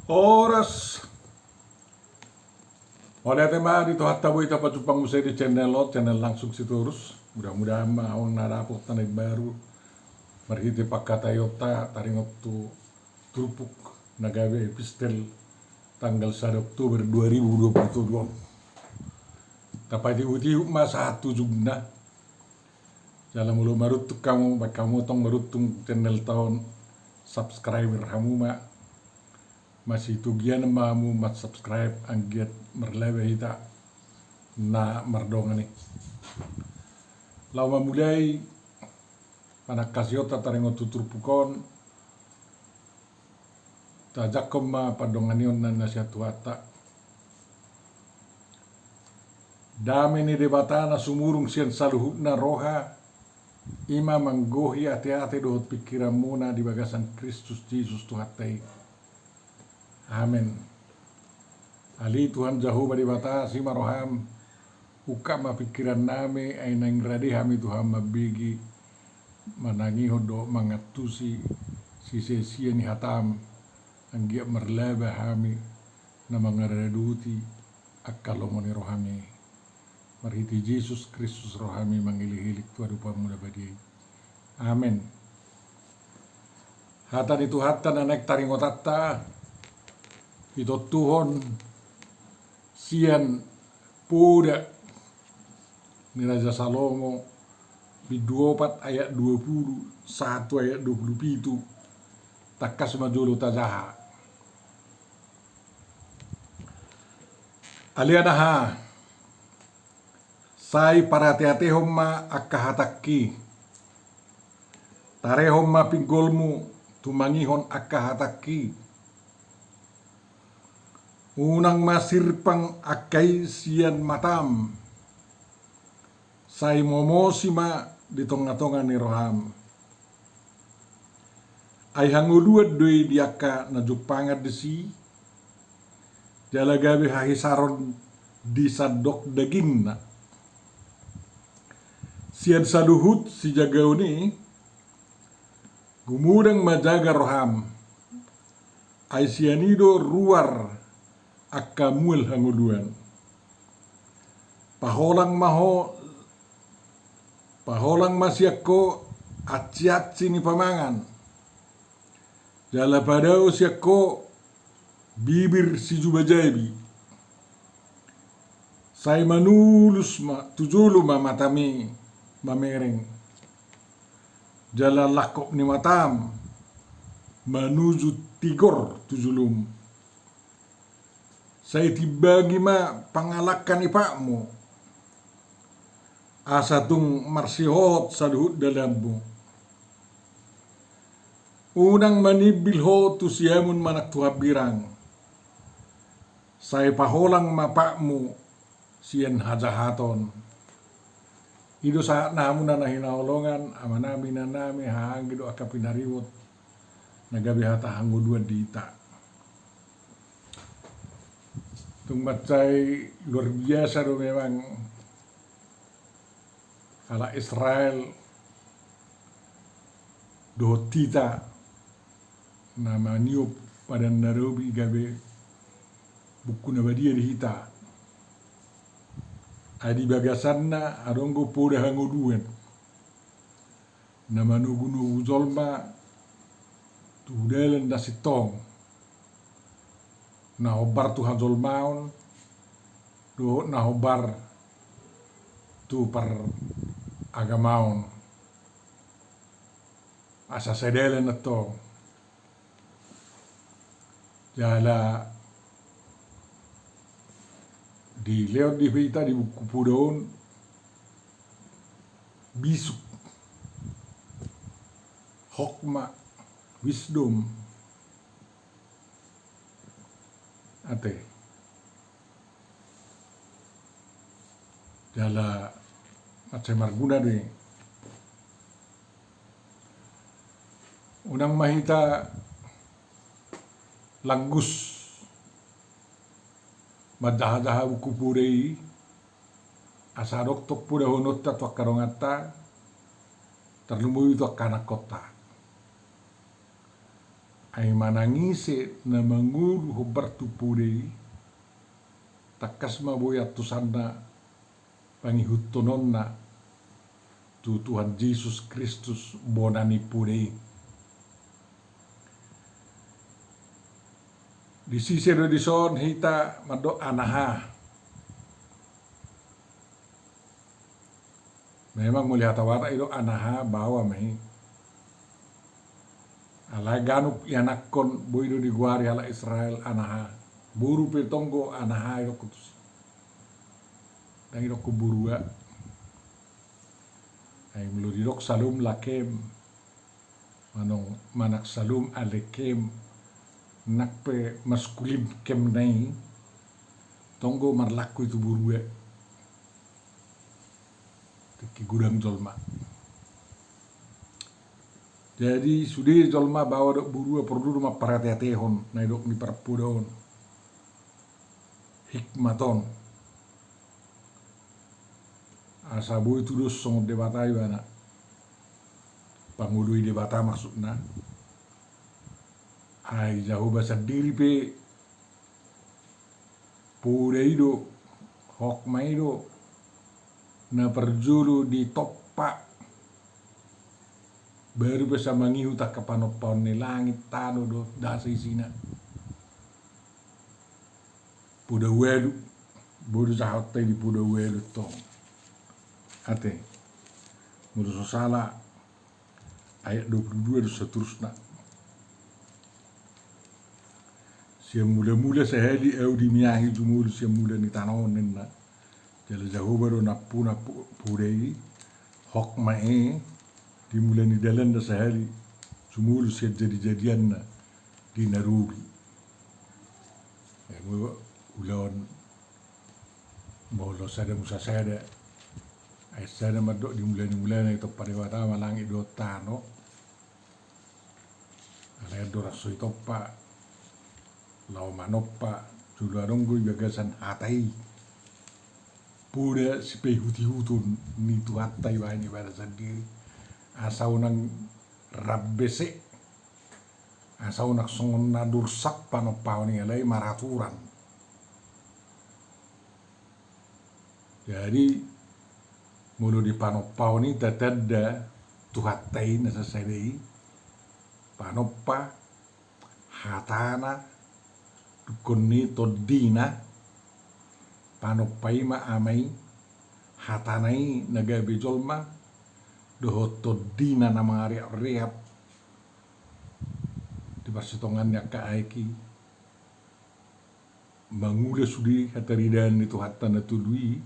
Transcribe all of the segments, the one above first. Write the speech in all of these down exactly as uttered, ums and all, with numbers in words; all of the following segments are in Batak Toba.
Horas. Mauliate ma di Tuhanta boi tapajumpang muse di channel on, channel Langsung Sitorus. Mudah-mudahan ma adong na dapot na imbaru marhite pangkataionta taringot tu turpuk na gabe epistel tanggal sada Oktober dua ribu dua puluh tolu on. Tapaihutihut ma sahat tu ujungna. Jala molo maruntung hamu, baen hamu tong maruntung channelta on, subscriber hamu ma. Masitogian ma hamu mansubscribe anggiat marlaba hita na mardongan i. Laho mamulai panangkasionta taringot tu turpuk on, tajangkon ma pandonganion na sian Tuhanta. Dame ni Debata na sumurung sian saluhutna roha, i ma manggohi ateate dohot pingkiranmuna di bagasan Kristus Jesus Tuhanta i. Amen. Ale Tuhan Jahowa Debata, asi ma roham, ungkap ma pingkirannami, ai naeng rade hami Tuhan mambege, manangihon dohot mangantusi sisesia ni hatam, anggiat marlaba hami na mangaradoti angka lomo ni rohami. Marhite Jesus Kristus rohami mangelekelek tu adopanmu na badia i. Amen. Hata ni Tuhanta na naeng taringotanta, itontuhon sian Poda ni Raja Salomo, bindu opat ayat dua pulu sahat tu ayat dua pulu pitu, tangkas ma jolo tajaha. Ale anaha, sai parateatehon ma angka hatangki. Tarehon ma pinggolmu tumangihon angka hatangki. Unang ma sirpang angka i sian matam. Sai momosi ma di tongatonga ni roham. Ai hangoluan do i di angka na jumpangan disi, jala gabe hahisaron di sandok dagingna. Sian saluhut sijagaon i, gumodang ma jaga roham, ai sian i do ruar angka mual hangoluan. Paholang ma ho, paholang ma sian ho ansiansi ni pamangan, jala padao sian ho bibir sijubajabi. Sai manulus ma tu jolo ma matami mamereng, jala langkop ni matam manuju tigor tu jolom. Sai timbangi ma pangalangka ni patmu, asa tung marsihohot saluhut dalanmu. Unang manimbil ho tu siamun manang tu hambirang. Sai paholang ma patmu sian hajahaton. I do sahatna hamuna na hinaholongan, amanami, inanami, haha anggi dohot angka pinaribot na gabe hata hangoluan di hita. Tung mansai luar biasa do memang halak Israel dohot hita na maniop Padan na Robi gabe buku na badia di hita. Ai di bagasanna adong do poda hangoluan na manogunogu jolma tu dalan na sintong, na hombar tu hajolmaon dohot na hombar tu paragamaon. Asa sai dalan antong. Jala dilehon di hita di buku poda on bisuk, hokmah, wisdom, ate. Jala mansai marguna do i. Unang ma hita langgus manjahajaha buku poda i, asa adong tong podahononta tu angka donganta, tarlumobi tu angka anakkonta. Ai manang ise na mangolu hombar tu poda i, tangkas ma boi antusanna pangihuthononna tu Tuhan Jesus Kristus bona ni poda i. Disise do dison hita mandok anaha. Memang molo hata Batak i do anaha, baoa ma i. Alai ganup ianakhon boi do digoari halak Israel anaha. Boru pe tong do anaha idokhon tusi. Ndang idokhon borua. Ai molo didok Salom Lakem, manang, manang Salom Alekem, nang pe maskulim kem na i, tong do marlaku i tu borua. Tingki godang jolma. Jadi sude jolma baoa dohot borua porlu do mamparateatehon na idok ni parpoda on. Hikmat on. Asa boi tudos songon Debata ibana. Pangoloi Debata maksudna. Ai Jahowa sandiri pe poda i do, hokma i do na parjolo ditompa. Baru pe asa mangihut angka panompaon ni langit, tano dohot nasa isina. Poda ualu, boi do jahatta i di poda ualu tong. Ate. Molo so sala, ayat dua puluh dua do saterusna. Sian mulamula sahali ahu dimiahi jumolo sian mula ni tano on ninna. Jala Jahowa do nampuna po-, poda i, hokma i, di mula ni dalanna sahali jumolo sian jadijadianna di na robi. Ai molo ulaon molo sada musa sada. Ai sada mandok di mula ni mulana ditompa Debata ma langit dohot tano. Alai andorang so ditompa, laho manompa, jolo adong do di bagasan hata i. Poda sipaihutihuton ni Tuhanta ibahen ibana sandiri. Asa unang rap bese. Asa unang songon na dursak panompaon i alai maraturan. Jadi, molo di panompaon i tatanda Tuhanta i na sasada i, panompa, hatana, dungkon ni tondina, panompa i ma ama i, hatana i na gabe jolma, dohot tondina na mangariaprehap, di parsitongaan ni angka aek i. Mangula sude hataridaan ni Tuhanta na tolu i.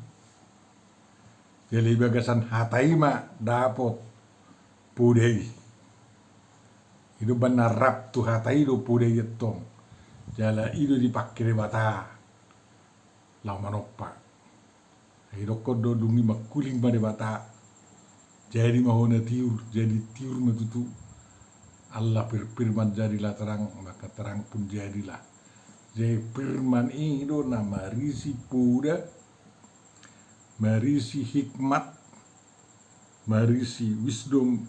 Jala di bagasan hata i ma dapot poda i. I do umbahen na rap tu hata i do poda i antong. Jala i do dipangke Debata laho manompa. Ai didokkon do dung i mangkuling ma Debata. Jadi ma hona tiur, jadi tiur ma tutu. Allah firfirman jadilah terang, maka terang pun jadilah. Jadi firman i do na marisi poda, marisi hikmat, marisi wisdom,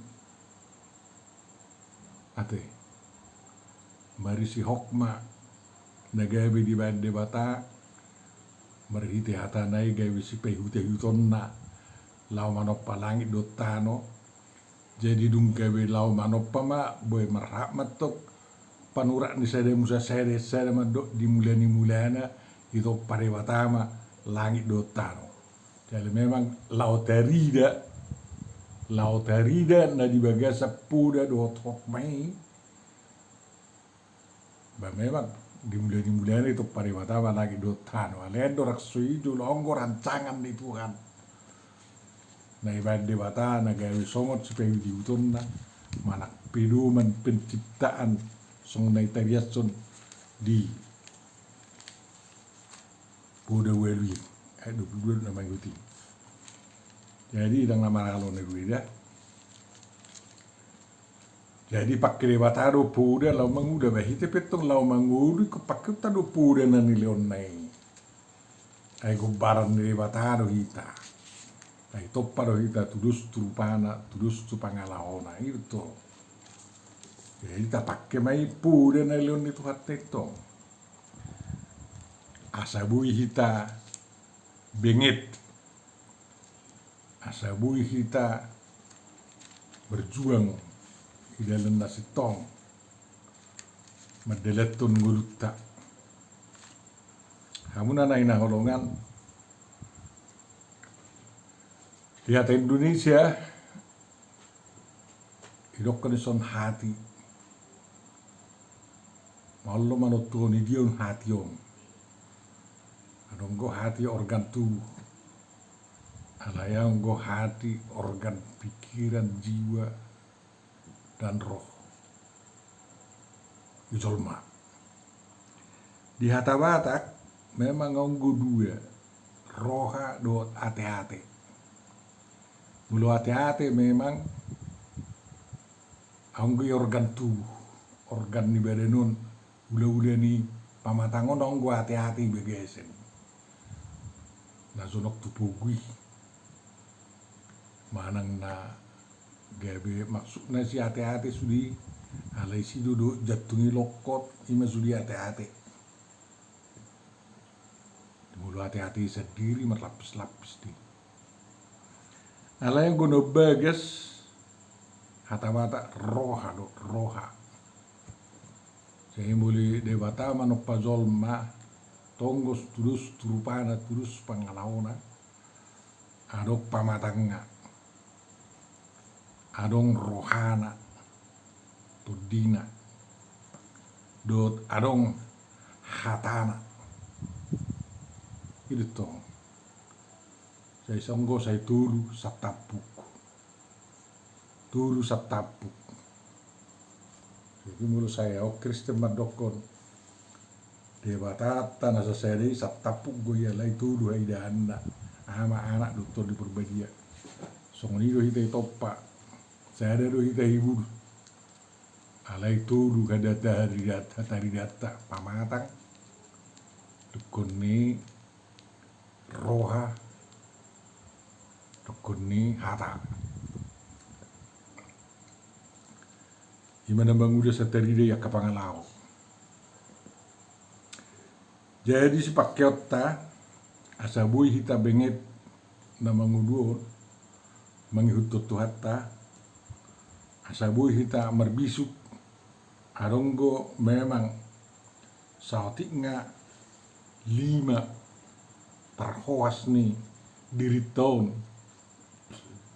ate, marisi hokma na gabe dibahen Debata, marhite hatana i gabe sipaihutihutonna laho manompa langit dohot tano. Jadi dung gabe laho manompa ma, boi marhak ma antong panurat ni sada musa sada sada mandok di mula ni mulana ditompa Debata ma langit dohot tano. Jadi memang laho tarida, laho tarida na di bagasan poda dohot hokma i. Ba memang di mula ni mulana ditompa Debata ma langit dohot tano. Alai andorang so i jolo on do rancangan ni Tuhan na ibahen Debata na gabe songon sipaihutihutonna manang pedoman penciptaan songon na tariashon di poda ualu i, ayat dua puluh dua na mangihut i. Jadi ndang na maralo na dua i da. Jadi pangke Debata do poda laho mangula, ba hita pe antong laho mangolu ingkon pangkeonta do poda na nilehonna i. Ai gombaran ni Debata do hita. Ai tompa do hita tudos tu rupana, tudos tu pangalahona, i do tong. Jadi tapangke ma i poda na nilehon ni Tuhanta i tong. Asa boi hita benget, asa boi hita berjuang di dalan na sintong mandalanhon ngolunta. Hamu na hinaholongan, di hata Indonesia, didokkon i son hati. Maol do manontuhon i dia on hati on. Adong do hati organ tubuh. Alai adong do hati organ pikiran, jiwa, dan roh ni jolma. Di hata Batak memang adong do dua, roha dohot ate-ate. Molo ate-ate memang adong do i organ tubuh, organ ni badan on, ula-ula ni pamatang on adong do ate-ate i bagasan. Na jonok tu pogu i. Manang na gabe maksudna si ate-ate sude, alai si do dohot jantung i longkot, i ma sude ate-ate. Molo ate-ate i sandiri marlapis-lapis do i. Alai anggo na umbagas, hata Batak roha do, roha. Sai molo Debata manompa jolma, tongos tudos tu rupana, tudos pangalaona, adong pamatangna, adong rohana, tondina, dohot adong hatana. I do tong. Sai songon, sai tolu santampuk. Tolu santampuk. Jadi molo sai ahu Kristen mandokkon, Debatanta na sasada i santampuk do i, alai tolu haidaanna, Ama, Anak dohot Tondi Parbadia. Songon i do hita i tompa. Sada do hita i bulu. Alai tolu hata-, hata-, hataridanta, pamatang, dohonon ni roha, dohonon ni hata. I ma na manguda satarida i angka pangalaho. Jadi sipangkeonta, asa boi hita benget na mangolu on, mangihuthon Tuhanta, asa boi hita marbisuk, adong do memang saotik nga lima parhoas ni dirinta on,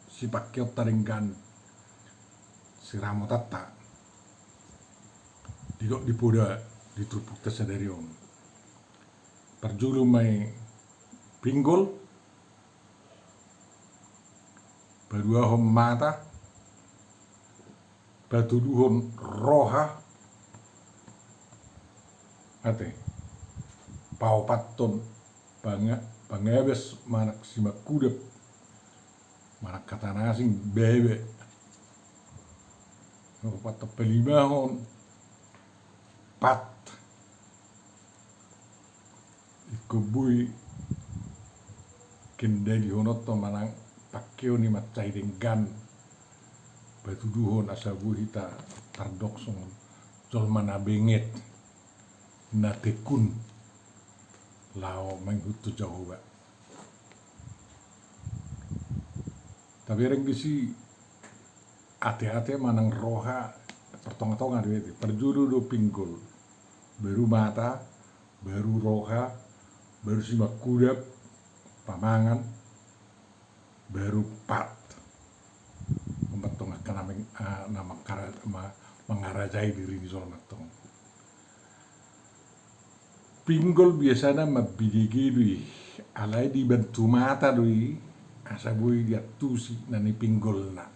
sipangkeonta denggan siramotanta. Didok di poda di turpukta sadari on. Parjolo ma i pinggol, paduahon mata, patoluhon roha, ate, paopathon panga-, pangabas manang simangkudap, manang hata na asing baba. Paopathon, palimahon pat. Ingkon boi kendalihononta manang pangkeon i mansai denggan. Patoluhon asa boi hita tardok songon jolma na benget, na tekun laho mangihuthon Jahowa. Tabereng disi ate-ate manang roha partonga-tonga do i, parjolo do pinggol, baru mata, baru roha, baru simangkudap, pamangan, baru pat. Opat tong angka na meng-, ah, na mangkara-, ma-, mangarajai diri ni jolma tong. Pinggol biasana mambinege do i, alai dibantu mata do i, asa boi diantusi na ni pinggolna.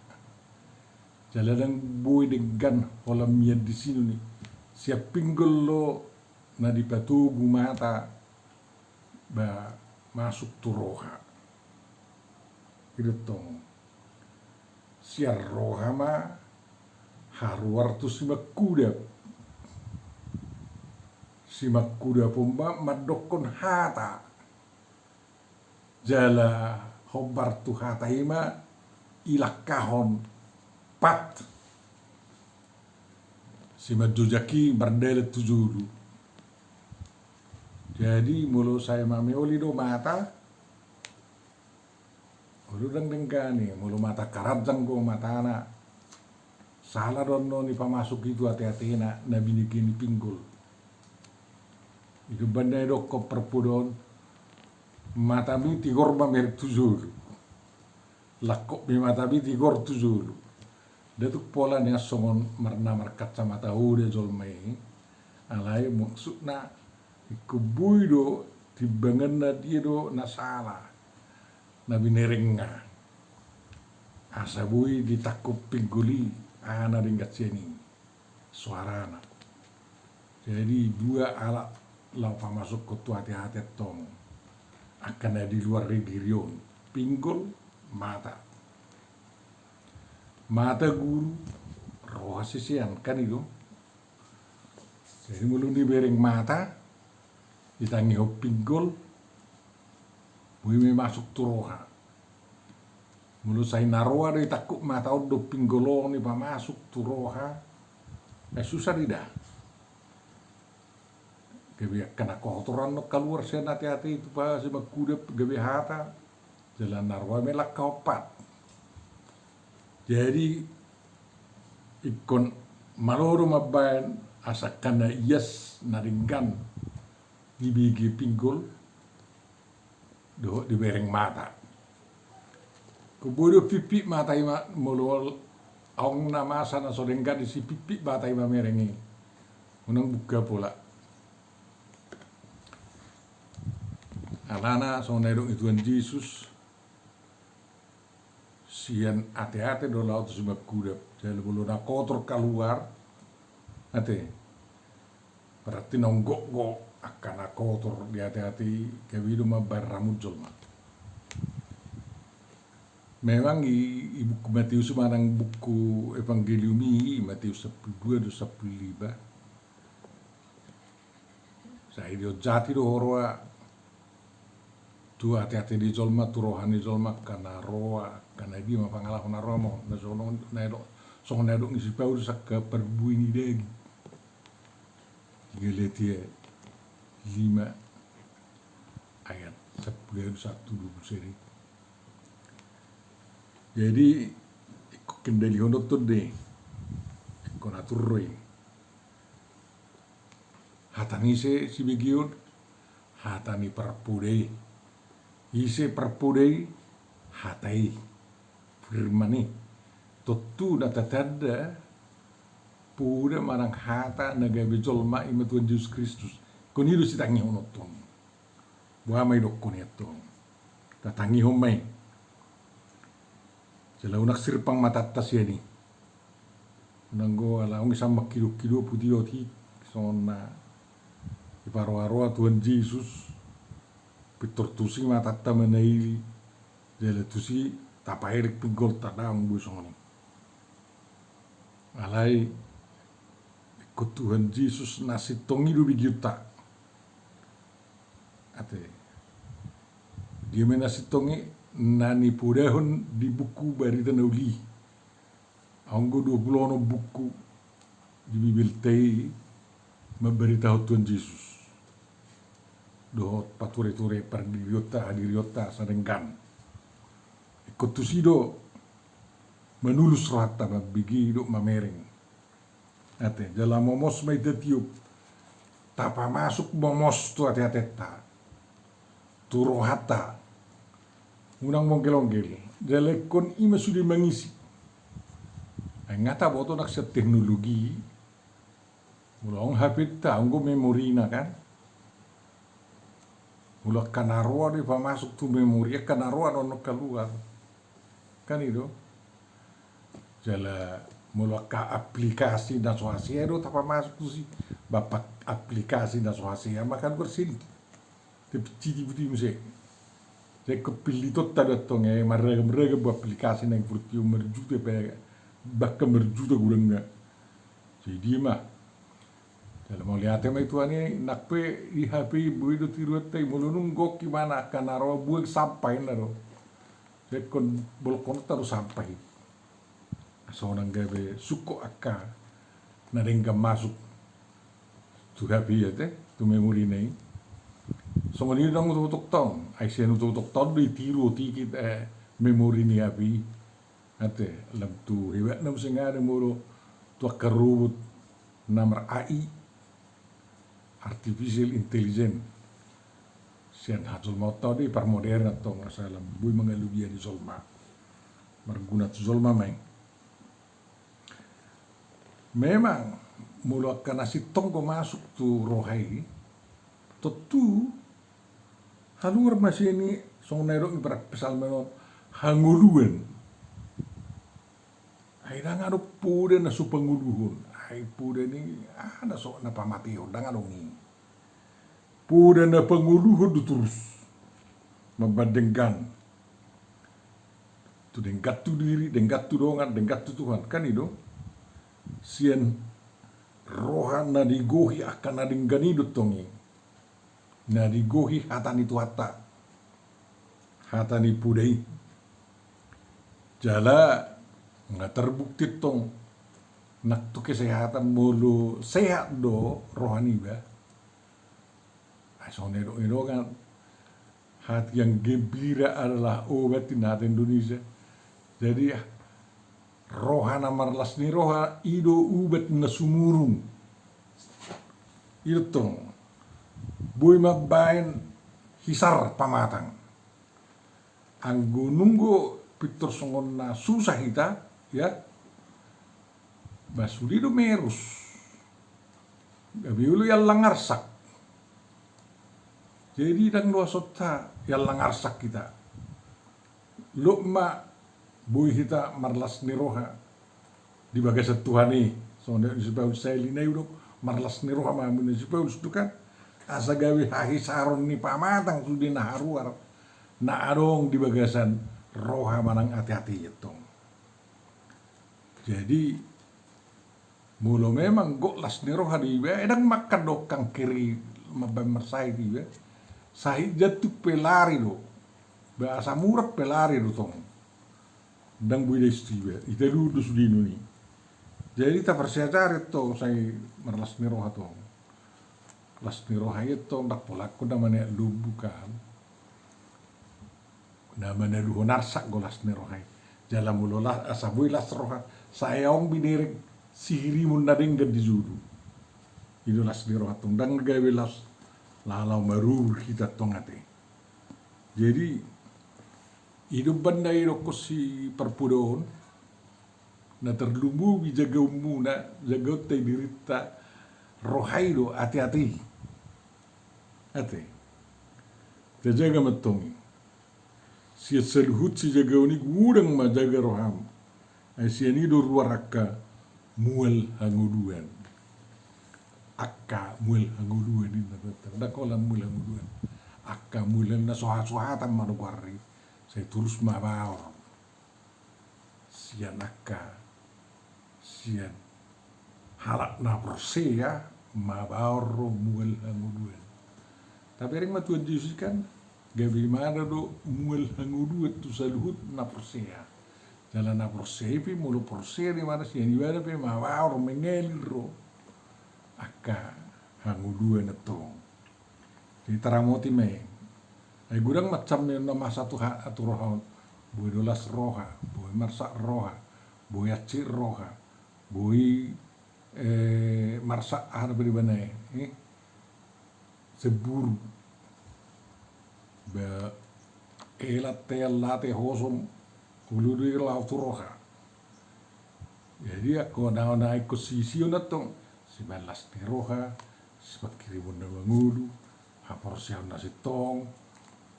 Jala ndang boi denggan holan mian disi do i. Sian pinggol do na dipatogu mata, ba, masuk tu roha. I do tong. Sian roha ma haruar tu simangkudap. Simangkudap on ma mandokkon hata. Jala hombar tu hata i ma ilangkahon pat. Simanjujak i mardalan tu jolo. Jadi molo sai mameoli do mata, olo ndang denggan i, molo mata karanjang do matana, sala do annon i pamasuk i tu ateatena na binege ni pinggol. I do umbahen na didokkon parpudi on, matami tigor mamereng tu jolo. Langkop ni matami tigor tu jolo. Nda tung pola nian songon mar-, na markacamata oda jolma i. Alai maksudna ingkon boi do timbanganna dia do na sala, na binerengna. Asa boi ditangkup pinggol i aha na denggan sian i. Soarana. Jadi dua alat laho pamasukhon tu ateate antong. Angka na di luar ni diri on, pinggol, mata. Mata guru, roha sisean, kan i do. Jadi molo dibereng mata, ditangihon pinggol, boi ma i masuk tu roha. Molo sai na roa do ditangkup mata on dohot pinggol on i pamasuk tu roha, eh, susah do ida. Gabe angka na kotor annon kaluar sian ateate i tu pasu mangkudap gabe hata, jala na roa ma i langka ompat. Jadi ingkon malo do mambaen asa angka na ias na denggan dibege pinggol dohot dibereng mata. Ingkon boi do pimpit mata i ma, molo adong na masa na so denggan i, sipimpit mata i mamereng i. Unang buka pola. Alana songon na didok ni Tuhan Jesus, sian ateate do laho tu simangkudap. Jadi molo na kotor kaluar, ate, berarti naung gokgok angka na kotor di ateate i, gabe i do mambaen ramun jolma. Memang i, i buku Mateus manang buku Evangelium i, Mateus sampulu dua dohot sampulu lima. Sai dihonjati do huroha tu ateate ni jolma, tu roha ni jolma, angka na roa, angka na dia ma pangalaho na roa ma on, na songon na didok, songon na didok ni si Paulus angka parbue ni daging. Di Galatia lima ayat sampulu sada tu dua pulu sada. Jadi ingkon kendalihononton do i, ingkon atur do i. Hata ni ise sibegeon? Hata ni parpoda i. Ise parpoda i? Hata i, firman i. Tontu na tatanda poda manang hata na gabe jolma i ma Tuhan Jesus Kristus. Ingkon i do sitangihononton. Boha ma didokkon i antong? Tatangihon ma i. Jala unang sirpang matanta sian i. Unang go ala unang i samang kidokido putihon i, songon na diparoaroa Tuhan Jesus. Pintor tusi matanta manaili, jala tusi tapaelek pinggolta, ndang boi songon i. Alai ingkon Tuhan Jesus na sintong i do begeonta. Ate. Dia ma na sintong i? Na nipodahon di buku Barita Na Uli. Adong do dua pulu onom buku di Bibelta i mambaritahon Tuhan Jesus dohot patureture pardirionta, hadirionta sadenggan. Ingkon tusi do manulus rohanta mambege dohot mamereng. Ate, jala momos ma i tatiop. Tapamasuk momos tu ateatenta, tu rohanta. Unang monggelonggel. Jala ingkon i ma sude mangisi. Ai nga taboto nang sian teknologi. Molo adong H P-ta, adong do memorina, kan? Molo angka na roa do dipamasuk tu memori, angka na roa do annon kaluar. Kan i do. Jala molo angka aplikasi na so hasea do tapamasuk tusi. Ba aplikasi na so hasea ma kaluar sian i. Te piciti puti muse. Jadi ingkon pillitonta do antong, eh, marragamragam do aplikasi na diportibi on, marjuta pe, bahkan marjuta godangna. Jadi ma. Jala mauliate ma i tu Tuhan i, nang pe di H P i boi do tiruanta i, molo dung gok i ma na angka na roa, buang sampah inna do. Jadi ingkon bolonhononta do sampah i. Asa unang gabe sungkot angka na denggan masuk tu H P i ate, tu memorina i. Songon i ndang utok-utok taon, ai sian utok-utok taon do i tiru otik i memori ni H P i. Ate, lam tu hebatna muse nga ada molo tu angka robot na mar-A I, artificial intelligence. Sian hajolmaon taon do i parmodern antong asa lam boi mangalubiani jolma. Marguna tu jolma ma i. Memang molo angka na sintong do masuk tu roha i, tontu haluar ma sian i songon na didok ni parapsalmen on hangoluan. Ai ndang adong poda na so pangoluhon, ai poda ni aha na so na pamatehon, ndang adong i. Poda na pangoluhon do torus mambahen denggan. Tu denggan tu diri, denggan tu dongan, denggan tu Tuhan. Kan i do? Sian roha na digohi angka na denggan i do tong i. Na digohi hata ni Tuhanta. Hata ni poda i. Jala nga terbukti tong nang tu kesehatan molo sehat do roha niba. Ai songon na didok ni dongan, hati yang gembira adalah obat, ninna hata Indonesia. Jadi roha na marlas ni roha i do ubat na sumurung. I do tong boi mambahen hisar pamatang. Anggo nunga pintor songon na susah hita, ya, ba sude do merus. Gabe olo iallang arsak. Jadi ndang loas hita iallang arsak hita. Lot ma boi hita marlas ni roha di bagasan Tuhan i. Songon na didok ni si Paulus, sai lina i do marlas ni roha ma hamu, ninna si Paulus do kan. Asa gabe hahisaron ni pamatang sude na haruar na adong di bagasan roha manang ateate i antong. Jadi molo memang gok las ni roha di iba, ndang mangkandok kanker i mambahen marsahit iba. Sahit jantung pe lari do. Ba asam urat pe lari do tong. Ndang boi dais tu iba, italuhon do sude nuaeng i. Jadi taparsiajari tong sai marlas ni roha tong. Las ni roha i tong ndang pola anggo na manaek lombu kan. Na manaluhon arsak do las ni roha i. Jala molo las, asa boi las roha, sai adong binereng sihirimon na denggan di jolo. I do las ni roha tong, ndang gabe las laho marubur hita tong ate. Jadi i do umbahen na didokkon si parpoda on, na tarlumobi jagaonmuna, jagaonta i dirinta, roha i do ateate i. Ate. Tajaga ma antong i. Sian saluhut sijagaon i godang ma jaga roham. Ai sian i do ruar angka mual hangoluan. Angka mual hangoluan ninna, ndang holan mual hangoluan. Angka mual na so hasuhatan ma do goar i. Sai torus mabaor. Sian angka, sian halak na porsea mabaor do mual hangoluan. Tabereng ma Tuhan Jesus i kan, gabe imana do mual hangoluan tu saluhut na porsea. Jala na porsea i pe molo porsea do imana, sian ibana pe mabaor, mengalir do angka hangoluan antong. Jadi taramoti ma i. Ai godang macam ni na masa tu ha-, tu roha on. Boi do las roha, boi marsak roha, boi hansit roha, boi, eh, marsak aha dope di ibana i, eh? Sembur. Ba, elat, teal, late, hosom, olo do i laho tu roha. Jadi anggo na, na ingkon siisi on antong, sibahen las ni roha, sipangkirimon na mangolu, haporseaon na sintong.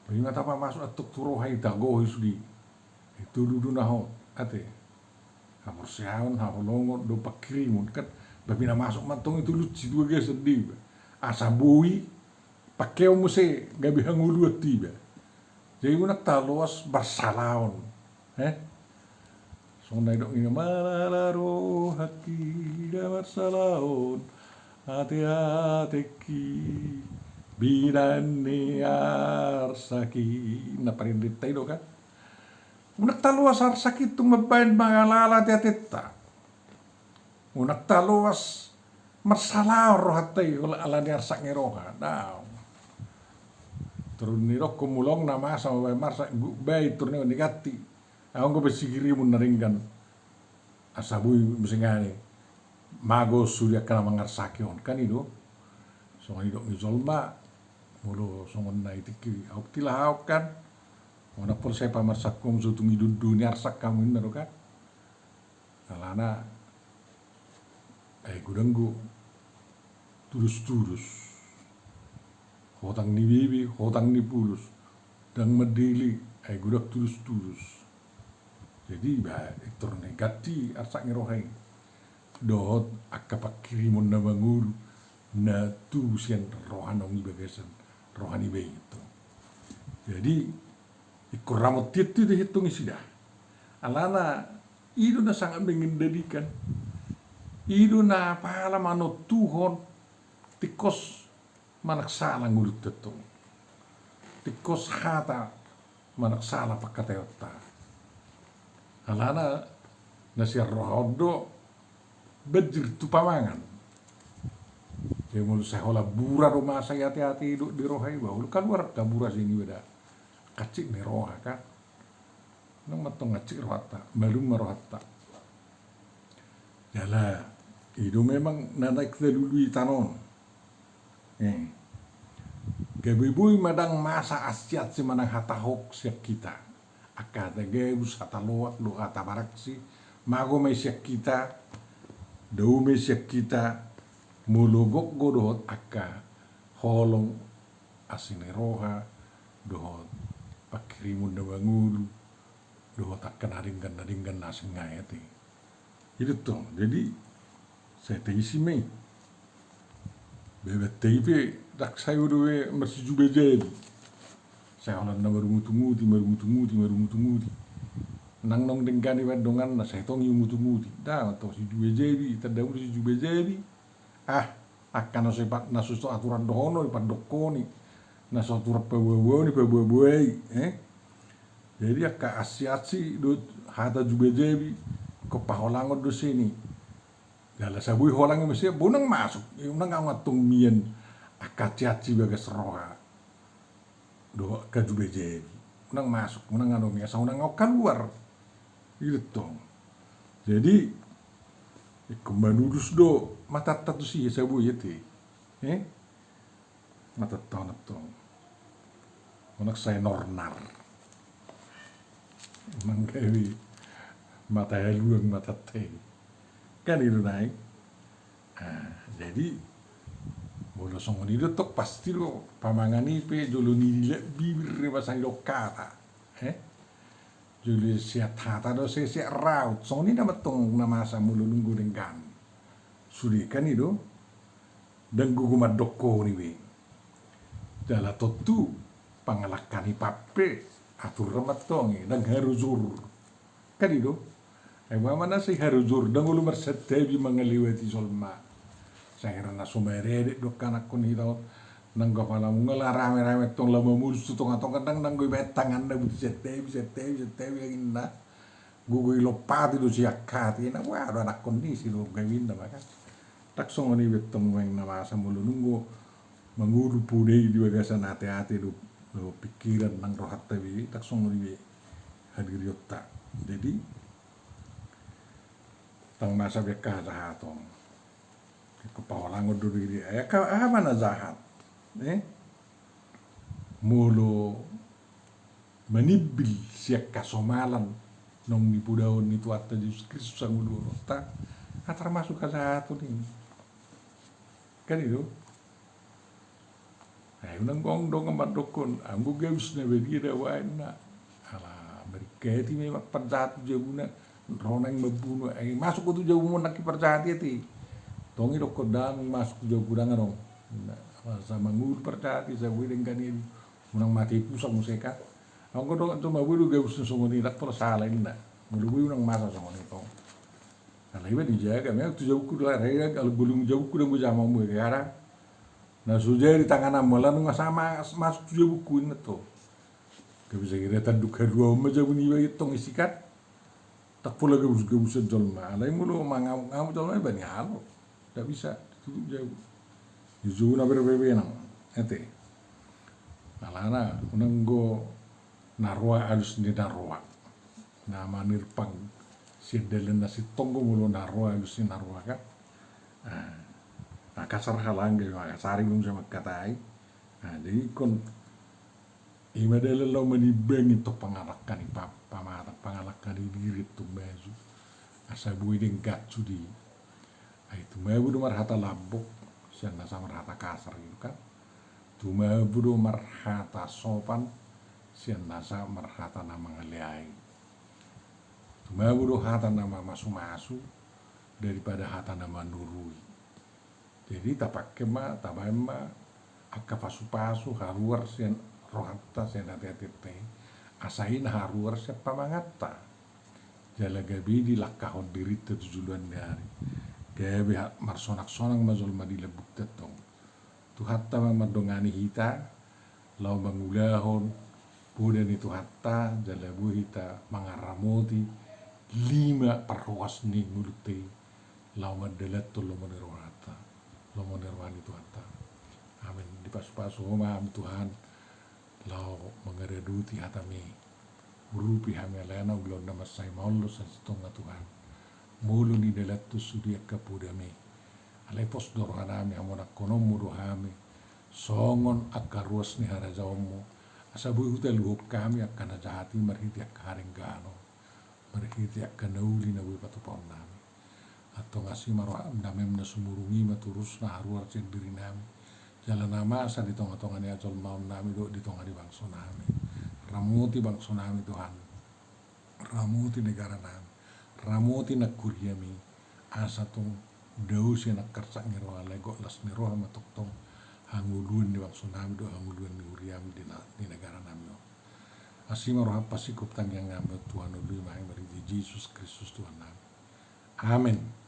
Ba i ma tapamasuk antong tu roha i, tagohi sude. I tolu do na hot, ate. Haporseaon, haholongon, dohot pangkirimon kan. Ba pinamasuk ma antong i tolu i tu bagasan diri. Asa boi pangkeon muse gabe hangoluan tu iba. Jadi unang taloas marsalaon. Eh? Songon na didok ni, malala rohangki na marsalaon, ateatengki binaan ni arsak i. Na parendetta i do kan. Unang taloas arsak i tung mambahen mangalala ateatenta. Unang taloas Marsalaon rohanta i, ala ni arsak ni roha. Daong. Torus didokkon molo na masa mambaen marsak, baen torus na diganti. Anggo besi kirimun na denggan. Asa boi muse ngani. Mago sude angka na mangarsaki on, kan i do. Songon i dok ni jolma. Molo songon na i tingki auk tilahaon kan. Molo pola sai pamarsak hamu, so tung i do ni arsak hamu inna do kan. Alana, ai godang do tudos-tudos. Hotang ni bibi, hotang ni pulos. Ndang mandele, ai godang tudos-tudos. Jadi, ba, i torus na ganti arsak ni roha i. Dohot angka pangkirimon na mangolu, na tubu sian roha naung di bagasan roha niba i. Jadi, ingkon ramoti tu i do i tong isida. Alana, i do na sangat mengendalikan. I do na pala manontuhon, tingkos manang sala ngolunta tong. Tingkos hata manang sala pangkataionta. Alana, na sian roha on do, banjir tu pamangan. Jadi molo sai holan bura do masa i ate-ate i do di roha i, ba olo kaluar angka bura sian i ba da. Hansit ni roha kan. Nang mantong hansit rohanta, malum ma rohanta. Jala, i do memang na naeng talului tano on. Eh. Gabe boi ma ndang masa ansi-ansi manang hata hoax sian hita. Angka hata gabus, hata loak, dohot hata baraksi, mago ma i sian hita, dao ma i sian hita, molo gok do dohot angka holong, asi ni roha, dohot pangkirimon na mangolu, dohot angka na denggan, na denggan na asing ngai ate. I do tong, jadi, sai taisi ma i. Bebetta i pe, ndang sai do be marsijubajabi. Sai holan na marungutunguti, marungutunguti, marungutunguti. Nang naung denggan i baen donganna, sai tong i ungutunguti. Ndang tong sijubajabi, tanda mulu sijubajabi. Ah, angka na so ipa-, na so, so aturan dohonon i, pandokkon i. Na so aturan paboaboaon i, paboaboai, eh. Jadi angka ansi-ansi do hata jubajabi, ingkon paholangon do sian i. Jala saboi holang i muse, bo unang masuk, eh, unang ahu antong mian angka ansi-ansi bagas roha. Dohot angka jubajabi. Unang masuk, unang adong i, asa unang ahu kaluar. I do tong. Jadi, ingkon manudus do matanta tusi, saboi ate. Eh? Matanta on antong. Unang sai nornar. Manggahi mata haluang matanta i. Kan i do nai. Ah, jadi, molo songon i do tong pasti do pamangan i pe jolo nililap bibir do, basa ni do hata. Eh? Jolo siat hata do, sai siat raut. Songon i nama tong na masa molo nunga denggan. Sude kan i do. Ndang gogo mandokkon i be. Jala tontu pangalangka ni pap pe atur ma tong i, ndang harujur. Kan i do. Ai ma na sai harujur, ndang olo marsantabi mangalewati jolma. Sai hira na so maredet do angka anakkon i tong. Nanggo apala molo rame-rame tong laho mamolus tu tonga-tonga, ndang nanggo ibaen tanganna, buti santabi, santabi, santabi, ninna. Gogo ilompati do sian hata i, na boha do anakkon i, si do gawinna ma kan. Ndang songon i be tong nuaeng na masa molo nunga mangolu poda i di bagasan ate-ate do, do pikiran nang rohanta be, ndang songon i be hadirionta. Jadi, ndang masa be angka jahat on. Ingkon paholangon do diri, eh, angka aha ma na jahat. Eh? Molo manimbil sian hasomalan naung nipodahon ni Tuhanta Jesus Kristus sanguluonta, ah, tarmasuk hajahaton i. Kan i do? Ai unang gok dongan mandokkon, anggo gabus na badia da baen na. Ala marikati memang parjahat tu jabuna, ro naeng mambunu, ai masuk do tu jabumu nangkin parjahat i ate. Tong i dokkon ndang masuk tu jabu, ndang adong. Na, asa mangolu parjahat i, asa boi denggan i. Unang mate pusat muse kan. Anggo do, anggo boi do gabus na songon i, ndang pola sala inna. Molo boi unang masa songon i tong. Alai iba dijaga, memang tu jabungku do, alai alai golung jabungku do, boi jama mu gara. Na so jadi tangananmu, ala nunga sama masuk tu jabungku inna tong. Gabus i hira tanduk haluaon ma jabu niba i tong, isi kan. Ndang pola gabus-gabusan jolma. Alai molo mangamuk-ngamuk jolma, iba ni halo. Ndang bisa. Jujuna berbebena ate. Alana unang do na roa alus ni na roa. Na manirpang sian dalan na sintong do molo na roa alus ni na roa kan. Nah, kasar halangga, kasar i bung sama katai. Nah, jadi kon ima dalan laho manimbangi tong pangalangka ni pamatang, pangalangka ni diri tong maju. Asa boi denggan sude. Ai tumabu do marhata lambok sian nasa marhata kasar gitu kan. Tumabu do marhata sopan sian nasa marhata na mangaleai. Tumabu do hata na mamasumasu daripada hata na manurui. Jadi tapake ma, tabaen ma angka pasupasu haruar sian rohanta sian ateatenta i. Asa i na haruar sian pamanganta. Jala gabe dilangkahon dirinta tu joloan ni ari. Gabe marsonangsonan ma jolma di lambungta tong. Tuhanta ma mandongani hita laho mangulahon poda ni Tuhanta jala boi hita mangaramoti lima parhoas ni ngolunta i laho mandalanhon lomo ni rohanta, lomo ni roha ni Tuhanta. Amin. Dipasupasu Ho ma hami Tuhan laho mangaradoti hataMi. Urupi hami alana ulaon na mansai maol do sian si tonga Tuhan. Molo nidalanhon sude angka podaMi, alai pos do rohanami hamonangkononMu do hami songon angka ruas ni harajaonMu. Asa boi hutaluhon hami angka na jahat i marhite angka harengganon, marhite angka na uli na boi patupaonnami. Antong asi ma rohaM, damem na sumurung i ma torus na haruar sian dirinami jala na masa di tongatonga ni hajolmaonnami dohot di tonga ni bangsonami. Ramoti bangsonami Tuhan. Ramoti negaranami. Ramoti nangkuriaMi. Asa tong dao sian angka arsak ni roha, alai gok las ni roha ma tongtong hangoluan ni bangsonami dohot hangoluan ni huriaMi di negaranami on. Asi ma rohaM, pasingkop tangiangnami on Tuhan, olo i ma hami marhite Jesus Kristus Tuhannami. Amen.